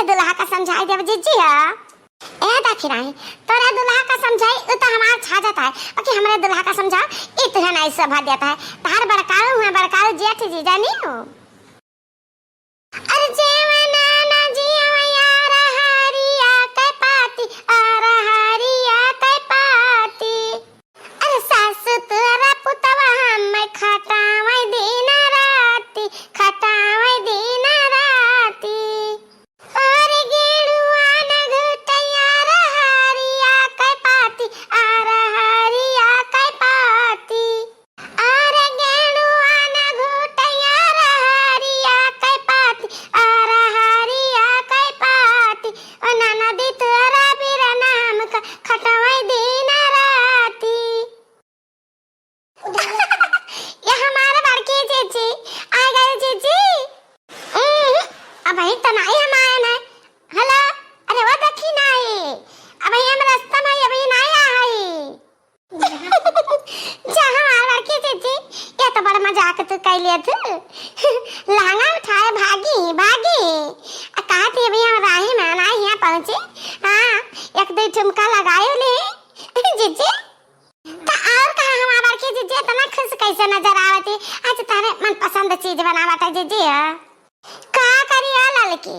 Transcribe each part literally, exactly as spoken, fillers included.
दुल्हा का समझाई देब जीजी ह। ए दखिनाही, तोरा दुल्हा का समझाई, उ तो हमार छाजत है, बाकी हमरे दुल्हा का समझाओ, इ तुहे नाहीं शोभा देत है। तहार बड़काऊ है, बड़काऊ जेठ जी, जानी हो। अरे जेवना ना जियवा यार हरिया के पाती, अर हरिया के पाती। अरे सासु तोरा पुतवा हम खटावे दिन राती, खटावे दिन राती। अरे गेड़ुआ न घुटैया अर हरिया के पाती, अर हरिया के पाती। अरे गेड़ुआ न घुटैया अर हरिया के पाती, अर हरिया के पाती। ओ ननदी तोरा बिरना हमका खटवै दिन राती। ये हमारे बड़की जीजी, आ गए जीजी। उम्म, अबही तो नाहीं हम आए हैं। हेलो, अरे वो देखी नाहीं, अबही हम रास्ता में, अबही नाहीं आ हई। जा हमार बड़की जीजी, ये तो बड़ा मजाक तू कइ लिया तू। लहंगा उठाए भागी, भागी। आ कहा थी अबही हम राही में नाहीं हियाँ पहुँची। हाँ, एक दो ठुमका लगाए ले। जीजी, त और कहा हमार बड़की जीजी इतना खुश कैसे नजर आवती? आज तारे मनपसंद चीज बनावत है जीजी हो। का करी ओ ललकी,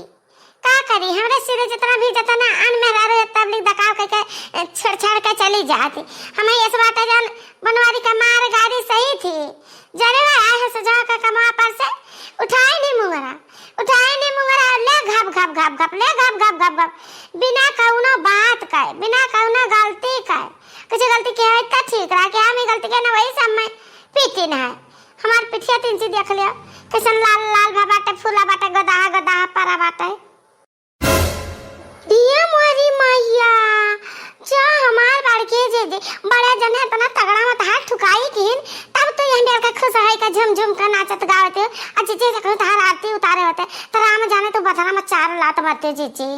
का करी? हमरे सिरे जितना भी जतना अन मेहरारू है, तबलिक दकाव कइके, ए, छेड़ छाड़ के चली जाती। हमें इस बात जान बनवारी का मार गारी सही थी। जरे आए है सजा का कमवा पर से, उठाई नहीं मुंगरा, उठाई नहीं मुंगरा, ले घप घप घप घप, ले घप घप घप घप, बिना कउनो बात कहे, बिना कउनो गलती कहे। कुछ गलती किया है त ठीक रहा, कि हम ही गलती किया ना, वही सब में पीती ना है। हमार पिठिया तीन ची देख लियो, कैसन लाल लाल भा बाटे, फूला बाटे, गोदाहा गोदाहा परा बाटे। ये मोरी मैया, जा हमार बड़के जीजी, बड़े जने इतना तगड़ा मत हाथ ठुकाई किन, तब तो यह मेर के खुश है का झुम झुम का नाचत गावत हो। आ जीजी से कहूँ तहार आरती उतारे होते, तो राम जाने तू बथरा में चार लात मरते जीजी।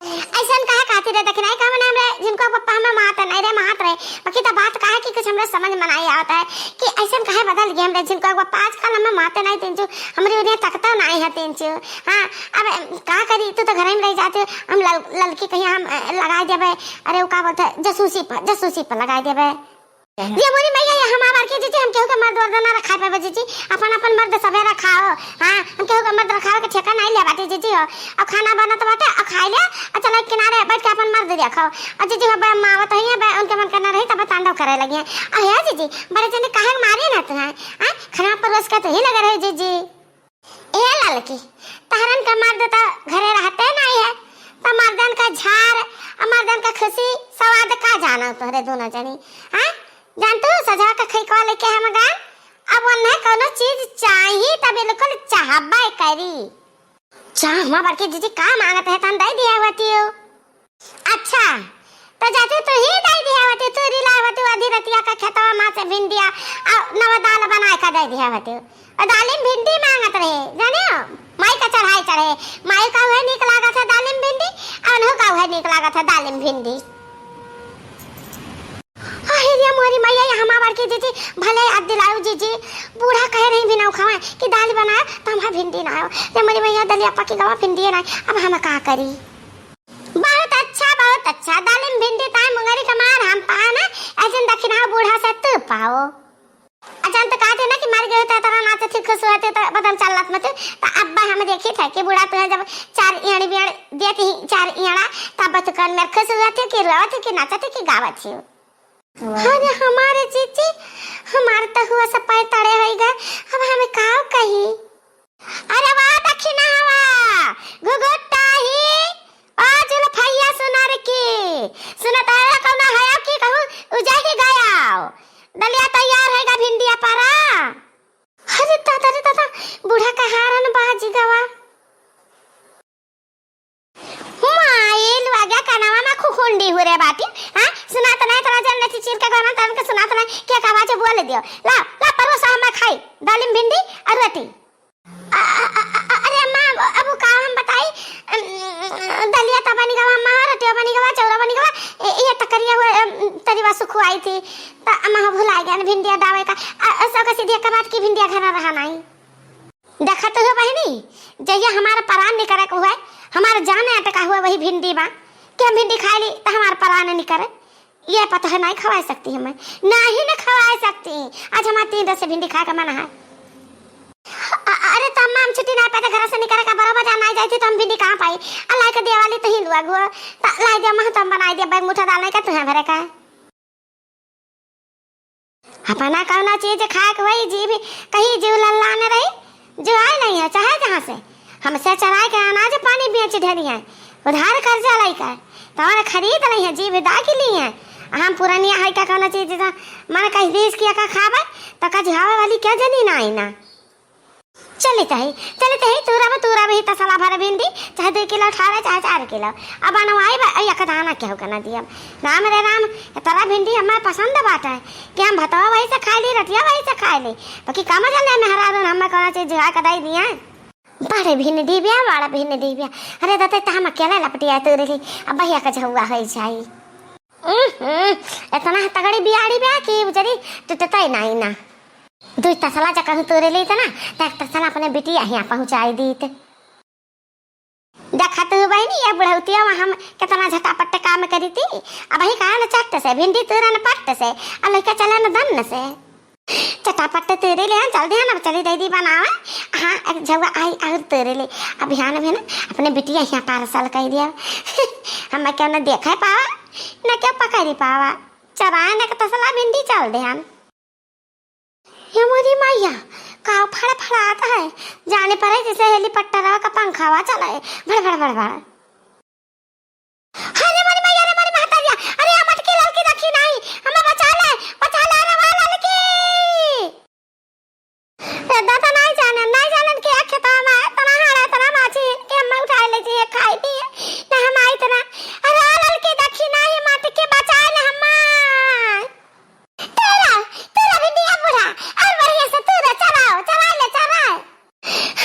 ऐसन काहे कहती रे दखिनाही, का मने हमरे जिनको पप्पा हमें मारते नहीं रे, मारत रहे, बाकी तो बात काहे कि कुछ हमरे समझ में नहीं आवत है कि ऐसन काहे बदल गए हमरे जिनको पप्पा। आजकल हमें मारते नहीं तीन चू, हमरी उन्हें तकता नहीं है तीन चू। हाँ, अब का करी, तू तो घर में रह जाती हो, हम लल-, ललकी कहीं हम, अ, लगाए देबे, अरे वो का बोलते हैं, जसूसी पर, जसूसी पर लगाए देबे। ये मोरी मैया, ये हमार बड़की जीजी, हम केहू के मर्द वर्द ना रखाए पाबे जीजी, अपन अपन मर्द सभे रखाओ। हाँ, हम केहू के मर्द रखावे के ठेका नहीं ले बाटी जीजी हो। अब खाना बनत बाटे, अब खाई ले, अब चलो एक किनारे बैठ के अपन मर्द देखो। और जीजी हो बे मावत है, बे उनके मन करना रही तब तांडव करे लगी है। अब हे जीजी, बड़े जने काहे के मारे ना तू है? हाँ, खाना परोस के तू ही लगे रहे जीजी। ए ललकी, तहरन का मर्द त घरे रहते नहीं है, त मर्दन का झार, आ मर्दन का खुशी, स्वाद का जानो तोहरे दोनों जनी, हाँ? जान तू, सजवा का खैकवा लेके हम गए, अब उन्हें कौनो चीज चाही त बिल्कुल चाहबे करी। जा, हमार बड़की जीजी का मांगत है, तन दे दिया होती हो। अच्छा, तो जाते तू ही दे दिया होती, तू रिला होती, आधी रतिया का खेतवा माँ से भिंडिया, आ, नवा दाल बनाए का दे दिया होती। और दालिम भिंडी मांगत रहे, जाने हो? माई का चढ़ाई चढ़े, माई का उहे नीक लागत है दालिम भिंडी, आ उन्हों का उहे नीक लागत है दालिम भिंडी। अहे रे मोरी मैया, ये हमार बड़की जीजी, भले याद दिलाओ जीजी, बूढ़ा कहे रही बिना खावे कि दाल बनाओ, तो हमार भिंडी ना आयो। रे मोरी मैया, दलिया पकी गवा, भिंडी ना आयो, अब हम का करी? बहुत अच्छा, बहुत अच्छा। दालिम भिंडी ताई मुंगरी कमार हम पाना, ऐसे दखिना बूढ़ा से तू पाओ। अजान तो कहते ना कि मर गए तो तरह नाचे थे, खुश होते तो बदन चलत मत। तो अब्बा हम देखी थे कि बूढ़ा तुहे जब चार इयाड़ी बियाड़ देती ही, चार इयाड़ा, तब तो कन में खुश हुआ थे कि रोवत थे कि नाचत थे कि गावत थे। अरे हमारे जीजी, हमार तो हुआ सब पैर तड़े होई गए, अब हमें का कही? अरे वाह दखिना हवा, घुघुटाही, ओ जुल्फैया सुनर की, सुनत है कौना है कि कहूँ उजाही गया, दलिया तैयार है गा भिंडिया पारा। अरे दादा रे दादा, बूढ़ा का हारन बाजी गवा। माइल वाग्या कनवा मा खुखुंडी हुरे बाटी। हाँ, सुनात नाही तोरा जन नची चीर के गाना तन के सुनात नाही, के का बाजे बोल दियो। ला, ला परोसा हम खाई, दालिम भिंडी और रोटी। अ, अ, अ, अ, अरे अम्मा, अब, अब का हम बताई? अम, दलिया त बनी गवा अम्मा, रोटिया बनी गवा, चौरा बनी गवा, ए, ये तकरिया हुआ, अम, तरीवा सुखुआई थी, त अम्मा हो भुला गया न भिंडिया डावे का। अ, अ, सब का सीधी एक बात की भिंडिया घना रहा नाही। देखत हो बहिनी, जहिया हमार परान निकरे के हुए, हमार जाने अटका हुआ वही भिंडी बा कि हम भिंडी खाए ली तो हमार परान निकरे। ये पता है, नहीं खवाए सकती हमें, नहीं न खवाए सकती। आज हमार तीन रस भिंडी खाए का मन है। अ-, अरे तो अम्मा, हम छुट्टी नहीं पाते घर से निकले का, बारह बजे नहीं जाती तो हम भिंडी कहाँ पाई? अल्लाह के दिया वाली तो ही लुआ घुआ, तो लाई दे अम्मा, तो हम बनाई दे, बैग मुठा डालने का तुहे भरे का है। अपना कौनो चीज खाए के वही जीव, कहीं जीव लल्लाने रही, जो आए नहीं है चाहे जहाँ से। हमसे चराए के अनाज पानी बेच ढरी है, उधार कर्जा लइके तोहरे खरीद रही है, जीव दागी ली है। हम पुरनिया है का कौनो चीज का मन कह बीस किया का खावे, तो का झुआवे वाली क्या जनी ना आई ना। चलित ही, चलित ही, तूरा में तूरा में ही तसला भर भिंडी, चाहे दो किलो उठावे, चाहे चार किलो। अब बनवाई बा, एक दाना केहू के ना दियब। राम रे राम, इतना भिंडी हमें पसंद बाटे कि हम भतवा वही से खाए ली, रतिया वही से खाए ली। बाकी का मजा ले मेहरारू हमें कौनो चीज जुआ के दे दिया। बड़े भिंडी बिया, बड़ा भिंडी बिया। अरे दते, त हम अकेले लपटिया तूर ली, अब भैया का झुआ होई जाई। उहुं, इतना तगड़ी बियाड़ी बिया कि उजरी टूटते नहीं ना। दुई तसला जब कहूँ तोरे लेते ना, तो एक तसला अपने बिटिया हियाँ पहुँचाई दीत। देखा तू बहनी, ये बुढ़ौतिया में हम कितना झटापट काम करी थी। अब ही कहा ना, चट से भिंडी तोरन पट से, और लइका चले न दन्न से। चटापट तोरे ले, हम चल दे ना, चली दे दी बनावे। हाँ, एक झुआ आई और तोरे ले। अब बिहान में ना अपने बिटिया हियाँ पार्सल कर दिया। हम क्यों न देखे पावा, न क्यों पकड़ी पावा। चराए न के तसला भिंडी चल दे हम। हे मोरी मैया, का फड़फड़ात है? जाने पड़े जैसे हेलीकॉप्टरवा का पंखावा चले, भड़ भड़ भड़ भड़। अरे मोरी मैया, अरे मोरी महतरिया, अरे आ मटकी ललकी देखी नहीं, हमें बचा ले, बचा ले, अरे वाह ललकी। ए दादा, नहीं जानन, नहीं जानन के खेतवा में तना हाड़ा, तना माछी के हमें उठाए ले जाइए, खाई दिए, ना हम आई तना। अरे वाह ललकी देखी नहीं, मटकी बचा ले हमें। तूरा, तूरा भिंडिया बूढ़ा, और बढ़िया से तूरा, चलाओ, चला ले, चला।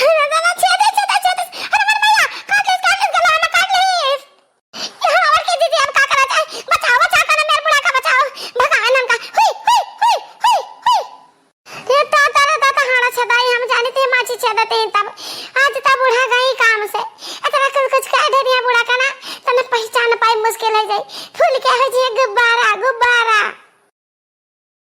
अरे दादा, छेदे, छेदे, छेदे। अरे मोर मैया, काट लेस, काट लेस, गला में काट लेस। यहाँ और के दीदी, हम का करा जाए? बचाओ, बचाओ, कने मेर बूढ़ा का बचाओ। भगावे नन का। हुई, हुई, हुई, हुई, हुई। रे दादा, रे दादा, हाड़ा छेदाई, हम जानी थे माछी छेदते हैं तब। आज तब बूढ़ा गई काम से। इतना कुछ, कुछ कह दे दिया बूढ़ा का ना, तने पहचान पाई मुश्किल है जाई। फूल के हो जी गुब्बारा, गुब्बारा।